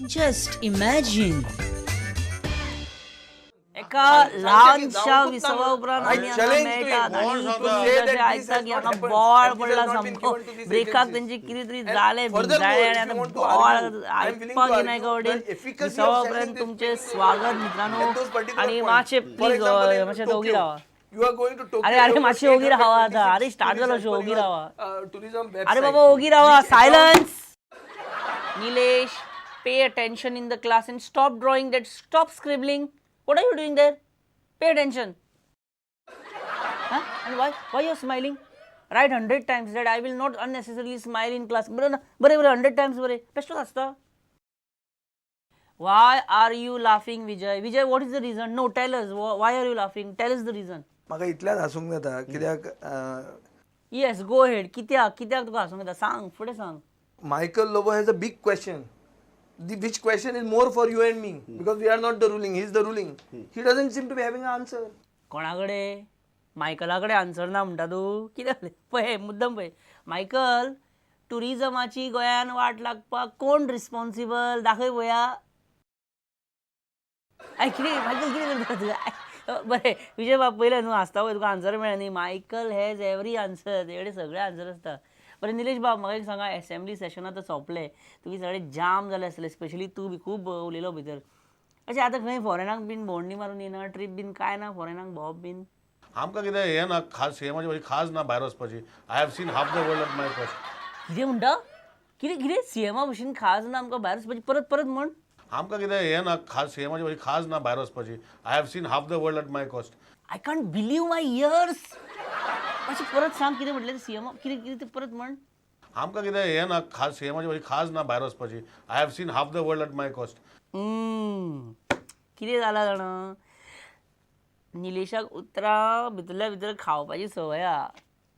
Just imagine. एका ल्हानशा विसवा उपरांत आमी हांगा मेळटात आनी तुमी जशें आयकता की हांगा बोवाळ पडला सामको. ब्रेकाक तेंचे कितें तरी जालें, भिजाळें आनी आतां बोवाळ आयकपाक येना एका वटेन. विसवा उपरांत तुमचें स्वागत मित्रांनो. आनी मातशें प्लीज मातशें ओगी रावा. अरे अरे मातशें ओगी रावा आतां. अरे स्टार्ट जालो शो, ओगी रावा. अरे बाबा ओगी रावा. Silence. Nilesh, pay attention in the class and stop drawing that, stop scribbling. What are you doing there? Pay attention. Huh? And why you are smiling? Write 100 times that I will not unnecessarily smile in class. बरं ना, बरें बरें 100 times बरें. बेश्टोच आसता. Why are you laughing, Vijay? Vijay, what is the reason? No, tell us. Why are you laughing? Tell us the reason. म्हाका इतल्याच हासूंक जाता कित्याक Yes, go ahead. कित्याक कित्याक तुका हासूंक येता? सांग, फुडें सांग. Michael Lobo has a big question. Which question is more for you and me, because we are not the ruling, he is the ruling. He doesn't seem to be having an answer. कोणा कडेन? मायकला कडेन answer ना म्हणटा तूं? कितें जालें? पळय मुद्दम पळय. मायकल, ट्युरिजमाची गोंयान वाट लागपाक कोण रिस्पॉन्सिबल? दाखय पळया. I कितें मायकल कितें करता तूं? बरें विजय बाब पयलें न्हू हांसता पळय तुका आन्सर मेळ्ळें न्ही. मायकल हॅज एवरी आन्सर, तेजे कडेन सगळे आन्सर आसता. बरें निलेश बाब म्हाका एक सांगा, एसेंब्ली सेशन आतां सोंपलें, तुमी सगळे जाम जाले आसतले, स्पेशली तूं बी खूब उलयलो भितर. अशें आतां खंय फॉरेनाक बीन भोंवडी मारून येना, ट्रीप बीन काय ना फॉरेनाक भोंवप बीन? आमकां कितें हें ना खास, हे म्हाजी खास ना भायर वचपाची. I have seen half the world at my cost. कितें म्हणटा? कितें कितें सीएमा भशेन खास ना आमकां भायर वचपाची? परत परत म्हण. आमकां कितें हें ना खास, हे म्हाजी खास ना भायर वचपाची. I have seen half the world at my cost. I can't believe my ears. मातशें परत सांग कितें म्हटलें सीएमा, कितें कितें परत म्हण. आमकां कितें हें ना खास, हे म्हाजी खास ना भायर वचपाची. I have seen half the world at my cost. कितें जालां जाणा, निलेशाक उतरां भितरल्या भितर खावपाची संवय आहा,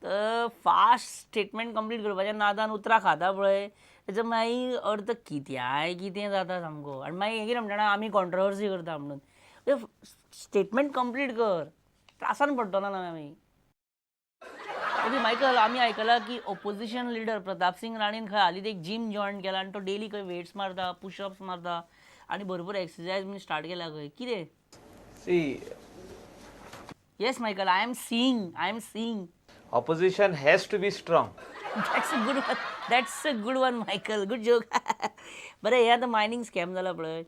तर फास्ट स्टेटमेंट कंप्लीट करपाच्या नादान उतरां खाता पळय, तेजो मागीर अर्थ कित्याय कितें जाता सामको. आनी मागीर हें कितें म्हणटा आमी कॉन्ट्रोवर्सी करता म्हणून. स्टेटमेंट कंप्लीट कर, त्रासान पडटलो ना आमी. ओके मायकल, आमी आयकलां की ओपोजिशन लिडर प्रतापसिंग राणेन खंय हालींच एक जीम जॉयन केला आनी तो डेली खंय वेट्स मारता, पुशअप्स मारता आनी भरपूर एक्सरसायज बीन स्टार्ट केला खंय. कितें? See, Yes Michael, I am seeing, I am seeing. Opposition has to be strong. That's a good one, that's a good one Michael, good joke. बरें हे आतां मायनींग स्कॅम जाला पळय,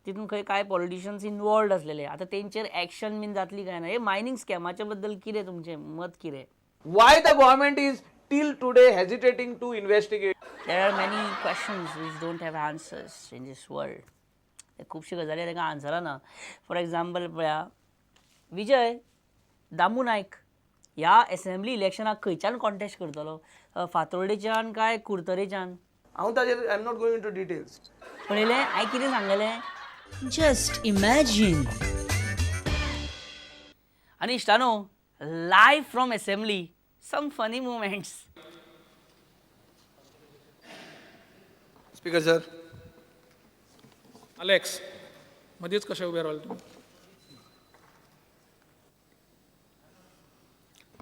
तितून खंय कांय पॉलिटिशियन्स इनवॉल्वड आसलेले, आतां तेंचेर एक्शन बीन जातली काय ना? हे मायनींग स्कॅमाच्या बद्दल कितें तुमचें मत कितें? Why the government is till today hesitating to investigate? There are many questions which don't have answers in this world. खुबश्यो गजाली तांकां आन्सरां ना. फॉर एग्जाम्पल पळया, विजय दामू नायक ह्या एसेंब्ली इलेक्शनाक खंयच्यान कॉन्टेस्ट करतलो? फातोर्डेच्यान काय कुडतरेच्यान? हांव ताजेर I am not going into details. पळयलें हांवें कितें सांगलें? Just imagine. आनी इश्टानो, live from assembly some funny moments. Speaker sir. Alex, मदींच कशें उबें रावले तुमी?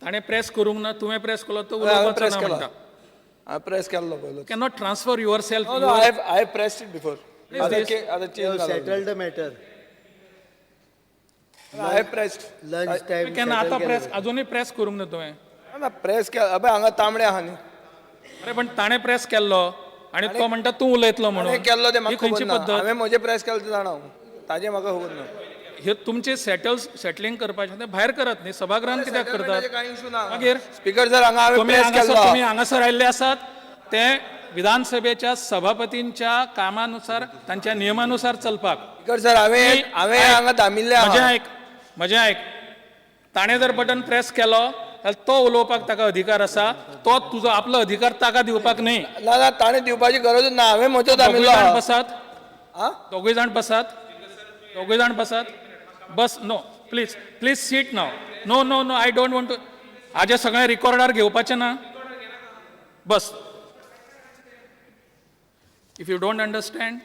ताणें प्रेस करूंक ना, तुवें प्रेस केलो तो हांवें उलोवपाचो प्रेस ना केला, म्हणटा. हांवें प्रेस केल्लो पयलो. Cannot transfer yourself. No, I have pressed it before. आतां change. Settle the matter. I have pressed. Lunch time. केन्ना आतां प्रेस, अजुनूय प्रेस करूंक ना तुवें. ना, प्रेस केला. अबे हांगा तांबडे आहा न्ही. अरे पण ताणें प्रेस केल्लो आनी तो म्हणटा तूं उलयतलो म्हणून. हांवें केल्लो तें ही म्हाका खबर खंयची ना. पद्दत? हांवें म्हजें प्रेस केलें तें जाणा हांव, ताजें म्हाका खबर ना. हे तुमचे सेटल सेटलिंग करपाचें तें भायर करात न्ही, सभागृहांत कित्याक करतात? सेटलमेंटाचे कांय इशू ना. मागीर स्पीकर सर, हांगा हांवें तुमी प्रेस हांगासर केल्लो. तुमी हांगासर आयिल्ले आसात ते विधानसभेच्या सभापतींच्या कामानुसार, तांच्या नियमानुसार चलपाक. स्पीकर सर, हांवें हांवें हांगा दामिल्लें म्हजें आहा. आयक, म्हजें आयक, ताणें जर बटन प्रेस केलो जाल्यार तो उलोवपाक ताका अधिकार आसा, तो तुजो आपलो अधिकार ताका दिवपाक न्ही. ना ना, ताणें दिवपाची गरज ना, हांवें म्हजो दोगूय दामिल्लो जाण आहा. बसात, आं? दोगूय जाण बसात, दोगूय जाण बसात. बस. No, please please sit now. No no no, I don't want to. हाजें सगळें रिकॉर्डार घेवपाचें ना. बस. If you don't understand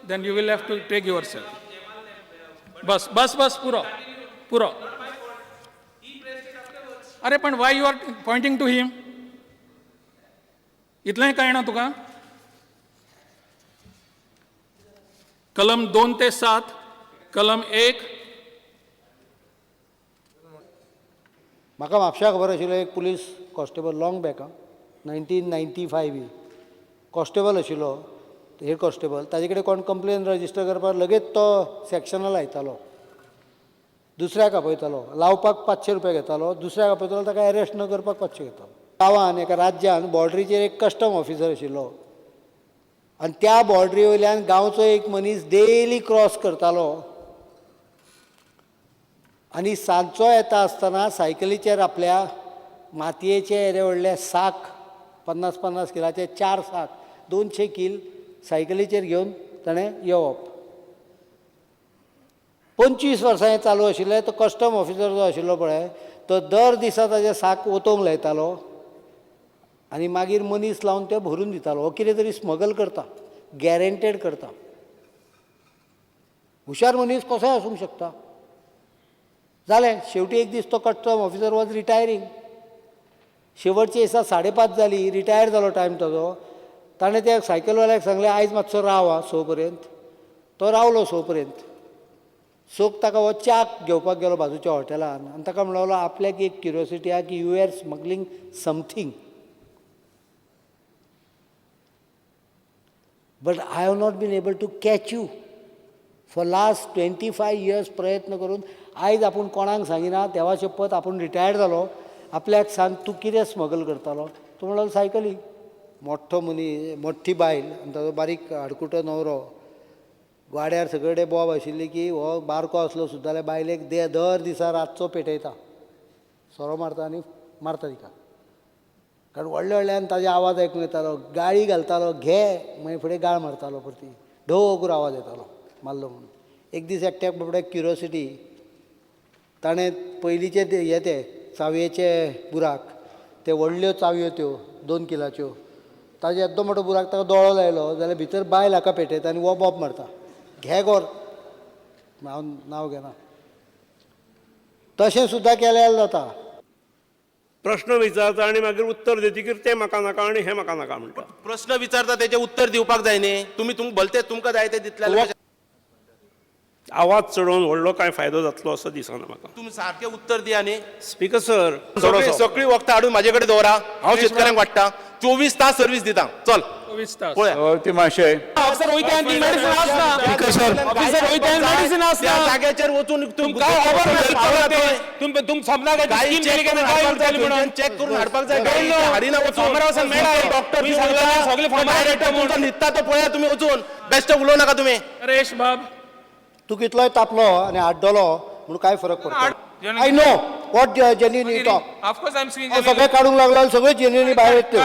then you will have to take yourself. बस बस बस, पुरो पुरो. अरे पण why you are pointing to him? इतलेंय कळना तुका? कलम 2 ते 7, कलम 1. म्हाका म्हापशा खबर आशिल्लो एक police constable long back 1995 constable आशिल्लो, हेड कॉन्स्टेबल. ताजे कडेन कोण कंप्लेन रजिस्टर करपाक लगेच तो सॅक्शना लायतालो, दुसऱ्याक आपयतालो, लावपाक 500 रुपया घेतालो, दुसऱ्याक आपयतालो ताका एरेस्ट न करपाक 500 घेतालो. गांवान एका राज्यान बॉर्डरीचेर एक कस्टम ऑफिसर आशिल्लो आनी त्या बॉर्डरी वयल्यान गांवचो एक मनीस डेली क्रॉस करतालो आनी सांजचो येता आसतना सायकलीचेर आपल्या मातयेचे येदे व्हडले साक 50-50 किलाचे 4 साक 200 कील सायकलीचेर घेवन ताणें येवप. 25 वर्सां हें चालू आशिल्लें. तो कस्टम ऑफिसर जो आशिल्लो पळय तो दर दिसा ताजे साक ओतोवंक लायतालो आनी मागीर मनीस लावन ते भरून दितालो. हो कितें तरी स्मगल करता, गॅरंटेड करता. हुशार मनीस कसोय आसूंक शकता. जालें, शेवटी एक दीस तो कस्टम ऑफिसर वॉज रिटायरींग. शेवटचे दिसा 5:30 जाली, रिटायर जालो टायम ताजो. ताणें त्या सायकलवाल्याक सांगलें आयज मातसो राव आं 6 पर्यंत. तो रावलो 6 पर्यंत. 6 ताका हो च्याक घेवपाक गेलो बाजूच्या हॉटेलान आनी ताका म्हणलो आपल्याक एक क्युरियोसिटी आहा की you are smuggling something but I have not been able to catch you for last 25 years. प्रयत्न करून आयज आपूण कोणाक सांगिना, देवा शपथ आपूण रिटायर्ड जालो, आपल्याक सांग तूं कितें स्मगल करतालो. तो म्हणलो सायकली. मोठो मनीस, मोठी बायल आनी ताजो बारीक हाडकुटो न्हवरो, वाड्यार सगळे बोब आशिल्ली की हो बारको आसलो सुद्दां जाल्यार बायलेक दर दिसा रातचो पेटयता, सोरो मारता आनी मारता तिका. कारण व्हडल्या व्हडल्यान ताजे आवाज आयकूंक येतालो, गाळी घालतालो, घे मागीर फुडें गाळ मारतालो, परती ढो करून आवाज येतालो मारलो म्हणून. एक दीस एकट्याक बाबड्याक क्युरियोसिटी, ताणें पयलींचे ते हे ते चावयेचे बुराक, ते व्हडल्यो चावयो त्यो 2 किलाच्यो, ताजे येद्दो मोठो बुराक ताका दोळो लायलो जाल्यार भितर बायल हाका पेटयता आनी हो बोब मारता, घे गोर, हांव नांव घेना. तशें सुद्दां केल्यार जाता. प्रश्न विचारता आनी मागीर उत्तर दितकीर तें म्हाका नाका आनी हें म्हाका नाका म्हणटा. प्रश्न विचारता तेजें उत्तर दिवपाक जाय न्ही. तुमी तुमकां भलते तुमकां जाय तें दितले. आवाज चडोवन व्हडलो कांय फायदो जातलो असो दिसना म्हाका. तुमी सारकें उत्तर दिया न्ही. स्पीकर सर, सगळीं वखदां हाडून म्हाजे कडेन दवरा, हांव शेतकऱ्यांक वाडटा, 24 तास सर्वीस दिता. चल 24 तास. जाग्याचेर वचून चॅक करून हाडपाक जाय. हाडिना वचून डॉक्टर डायरेक्टर न्हिदता तो पळया तुमी वचून. बेश्टे उलोवं नाका तुमी. नरेश बाब, तूं कितलोय तापलो आनी आड्डलो म्हणून कांय फरक पडटा. I know what genuine you talk. सगळें काडूंक लागलो, सगळें जेन्युइन भायर येतल्यो.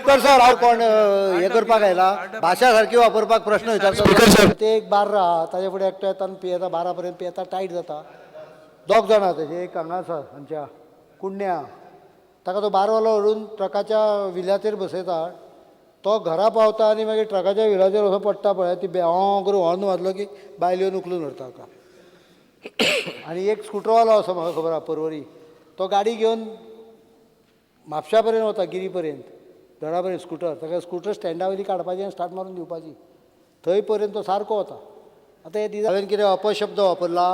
तर सर हांव कोण हें करपाक आयला, भाशा सारकी वापरपाक प्रश्न विचारता. ते एक बार्र आहा, ताजे फुडें एकटो येता आनी पियेता, 12 पर्यंत पियेता, टायट जाता. 2 जाणां तशें, एक हांगा आसा आमच्या कुडण्या, ताका तो बारवालो व्हरून ट्रकाच्या विलाचेर बसयता. तो घरा पावता आनी मागीर ट्रकाच्या विलाचेर असो पडटा पळय, ती हॉ करून हॉर्न वाजलो की बायल येवन उखलून व्हरता ताका. आनी एक स्कुटरवालो आसा म्हाका खबर आहा परवरी, तो गाडी घेवन म्हापशा पर्यंत वता, गिरी पर्यंत, घरा पर्यंत स्कुटर, ताका स्कुटर स्टँडा वयली काडपाची आनी स्टार्ट मारून दिवपाची, थंय पर्यंत तो सारको वता. आतां हे दीस हांवें कितें अपशब्द वापरला,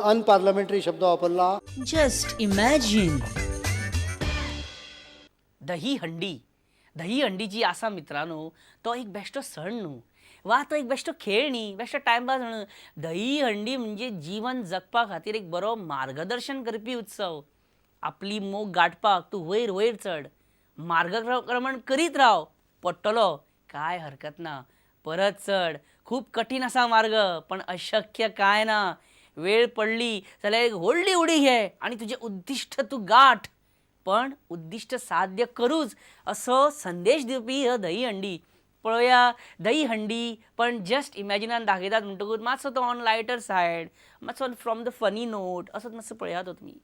अनपार्लमेंटरी शब्द वापरला. Just imagine. दही हंडी, दही हंडी जी आसा मित्रांनो, तो एक बेश्टो सण न्हू वा तो एक बेश्टो खेळ न्ही, बेश्टो टायमपास न्हू. दही हंडी म्हणजे जीवन जगपा खातीर एक बरो मार्गदर्शन करपी उत्सव. आपली मोग गांठपाक तूं वयर वयर चड, मार्गक्रमण करीत राव, पडटलो काय हरकत ना, परत चड. खूब कठीण आसा मार्ग पण अशक्य काय ना. वेळ पडली जाल्यार एक व्हडली उडी घे आनी तुजें उद्दिश्ट तूं गांठ, पण उद्दिश्ट साध्य करूच असो संदेश दिवपी हो दही हंडी. पळोवया दही हंडी पण जस्ट इमॅजिनान दाखयतात म्हणटकूच मातसो तो ऑन लायटर सायड, मातसो फ्रॉम the funny note असो मातसो पळयात हो तुमी.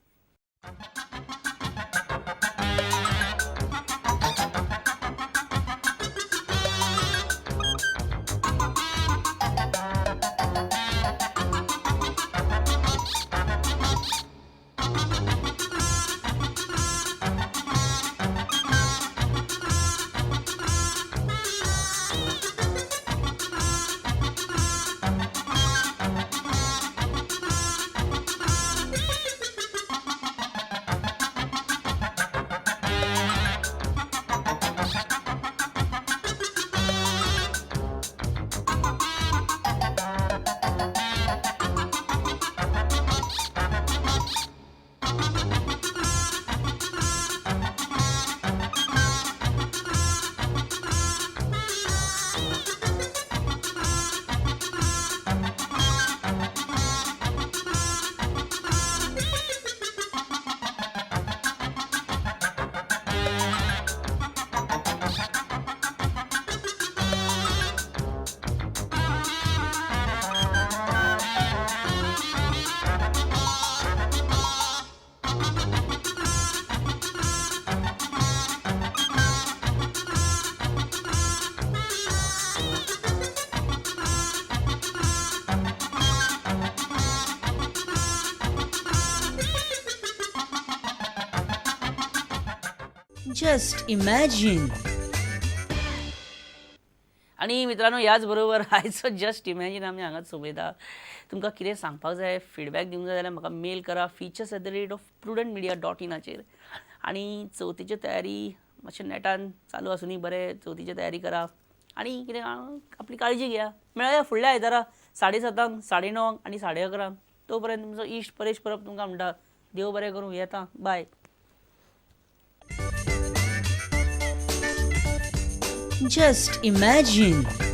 Just imagine. आनी मित्रांनो, ह्याच बरोबर आयचो जस्ट इमॅजीन आमी हांगाच सोंपयता. तुमकां कितें सांगपाक जाय, फिडबॅक दिवंक जाय जाल्यार म्हाका मेल करा features@prudentmedia.inाचेर. आनी चवथीची तयारी मातशें नेटान चालू आसूनी, बरें चवथीची तयारी करा आनी कितें आपली काळजी घेया. मेळया फुडल्या आयतारा 7:30, 9:30 आनी 11:30. तो पर्यंत तुमचो इश्ट परेश परब तुमकां म्हणटा, देव बरें करूं. येता, बाय. Just imagine.